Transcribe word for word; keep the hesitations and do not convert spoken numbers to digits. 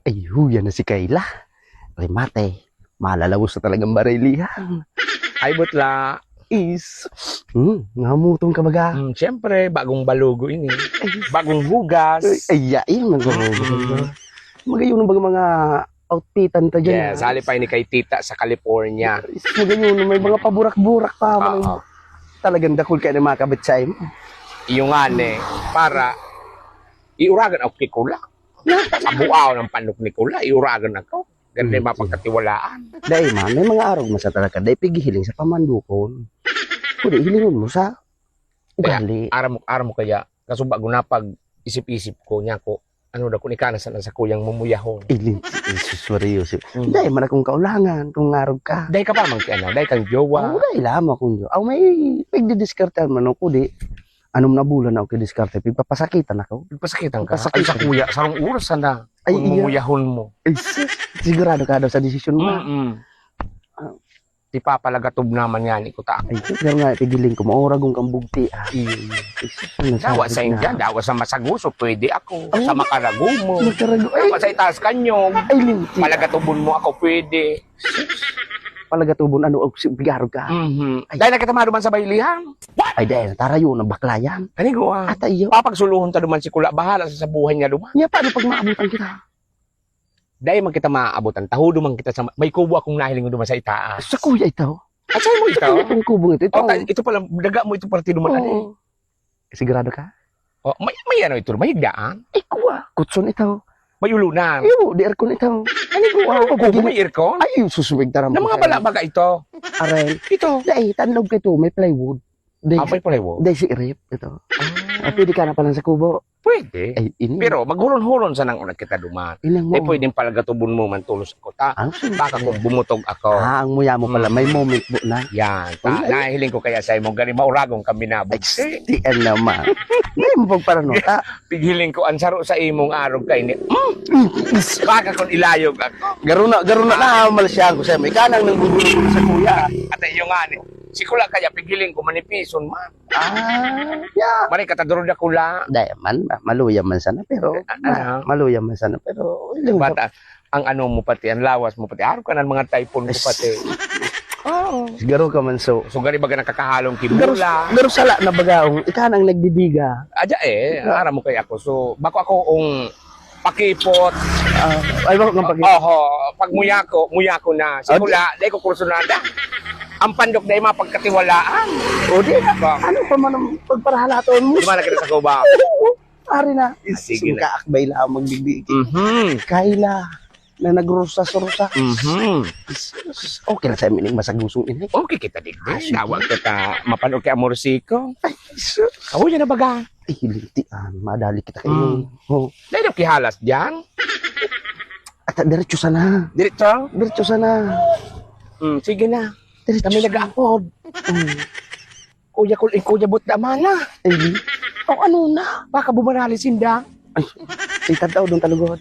Ay, huya na si Kayla. Remate, malalawos na talagang barilihan. Ay, butla. Is, hmm, ngamutong ka baga. Hmm, siyempre, bagong balugo ini. Bagong hugas. Ay, ay, yain, maghuhugas. Mm. Magayon ang baga mga outfitan ta dyan, Yes, ah. Halip pa ini kay tita sa California. Magayon, may mga paburak-burak pa. Oo. Talagang dakul kayo ng mga kabitsay mo. Iyo nga, ne, para iuragan ako kay Kula. Sa buaw ng panok ni Kula, iuragan ako. Ganda yung Hmm, mapagkatiwalaan. Dai man, may mga arog man sa talaga. Dai pigihiling sa pamandukon. Kundi hilingon mo sa Kaya, ugali. Aram mo, aram mo kaya, kaso bago na pag isip-isip ko, niya ko, ano daw, kung ika na sana sa kuyang mumuyahon. Ilin, Jesus, Maria, Jose. Mm. Dai man akong kaulangan kung ngarog ka. Dai ka pa man kay ano, dai kang jowa. Oo, dai lamang akong jowa. Aw, may pagdidiskartehan man ako, di. Anom na bulan na ako diskarte, pigpapasakitan ako. Pigpasakitan ka? Pasakitan. Ay, sa kuya, sarong oras sana. Ay, kung iya. Mumuyahon mo. Ay, sus. Sigurado ka daw sa desisyon mo, ha? Mm-mm. Ah. Ipapalagatob naman nga ni kuta. Ay, sus, pero nga, pigiling ko, maurag kong kambugti, ah. Iyo, iyo. Ay, sus, ano Dawa sabi sa na? India, dawa sa masaguso, pwede ako. Ay, Sa makarago mo. Makarago. Ay. Dawa sa itaas kanyog. Ay, linti. Palagatubon mo ako, pwede. Palagatubon, ano, og si-, bigarog ka. Mhm. Ay. Dahil na kita maduman sa baylihan. Ay, dahil, tarayo ng baklayan. Kanigo, ah. Ata iyo. Papagsuluhon ta duman si Kula, bahala sa, sa buhay niya duman. Niya, paano pag maabutan kita? Dahil man kita maaabutan, tahudo man kita sa, may kubo akong nahiling duman sa itaas. Sa kuya ito? At sa'yo mo ito? Sa kuya itong kubo ito, ito. Oh, ta-, ito pala, daga mo ito partido man, Oo. Ano eh. Sigurado ka? Oh, may, may ano ito, may higdaan? Ay, kuwa. Kutson ito. May ulunan? Iyo, di aircon ito. Ano ito? Ah, Oh, kubo, may aircon? Ay, susubig taram Na ko mga sa'yo. Bala baga ito? Aray. Ito? Dai, tanlog ka ito, may plywood. Dai, Ah, may plywood? Dai si Irip, ito. Ah. Ah, pwede ka na pala sa kubo. Pwede. Ay, ini. Pero maghuron-huron sa nang una kita duman. Inang mo. Eh, pwedeng palagatubon mo man tulos ako, ta? Ah, sige. Baka kung bumutog ako. Ah, ang muya mo pala, may Mm. moment mo na. Yan, ta? Ay, ay. Nahiling ko kaya sa imong gani, mauragon kami na, Ay, bugsi. Di yan naman. Hindi mo pagparanuta. Pighiling ko, ang saro sa imong arog kay ni, mm, baka kung ilayog ako. Garo na, garo na Ah. na, malasyahan ko sa'yo. Ikaw nang nanggugulo sa kuya. At iyo nga ni, si Kula kaya, pighiling ko, manipison man. Ah, yeah. Mari ka, taduro na Kula. Dai man, ma-, maluya man sana, pero, Ah, ma-, ano? Maluya man sana, pero, Bata, ang ano mo pati, ang lawas mo pati, araw ka ng mga typhoon ko Is- pati. Oo. Siguro ka man, so. So, gani baga nakakahalong Pero, kibula. Pero sala na baga, oh, ika nang nagdidiga. Adya eh, Ah. aram mo kaya ako. So, bako ako ung pakipot. Ah, ay, bako nga pakipot. Oho, pag muyako, muyako na. Si Ah, di- Kula, dai ko kursunada. Ang pandok dai mapagkatiwalaan. O, di na. Ba? Ano pa man ang pagparahalaton mo? Di ba nakita sa kuba? Oo. Ari na. Ah, sige na. Singkaak ba ila ang magdigdi? Mhm. Kayla na nagrusas-rusas. Mhm. Sus, okay lang sa mining masagusong ini. Okay kita, digdi. Ah, sige. Nawag kita, mapanood kay Amorcito. Ay, sus. Ako yan na baga. Ay, hilintian. Madali kita kayo. Mm. Oh. Dahil yung kihalas dyan? At diretso sana. Diretso? Diretso sana. Mm, sige na. Diretso Kami sana. Nag-aapod. Mm. Kuya ko, eh, Kuya Bot Damana. Ay, di. O, ano na? Baka bumarali sinda. Ay, itataw doon talugod.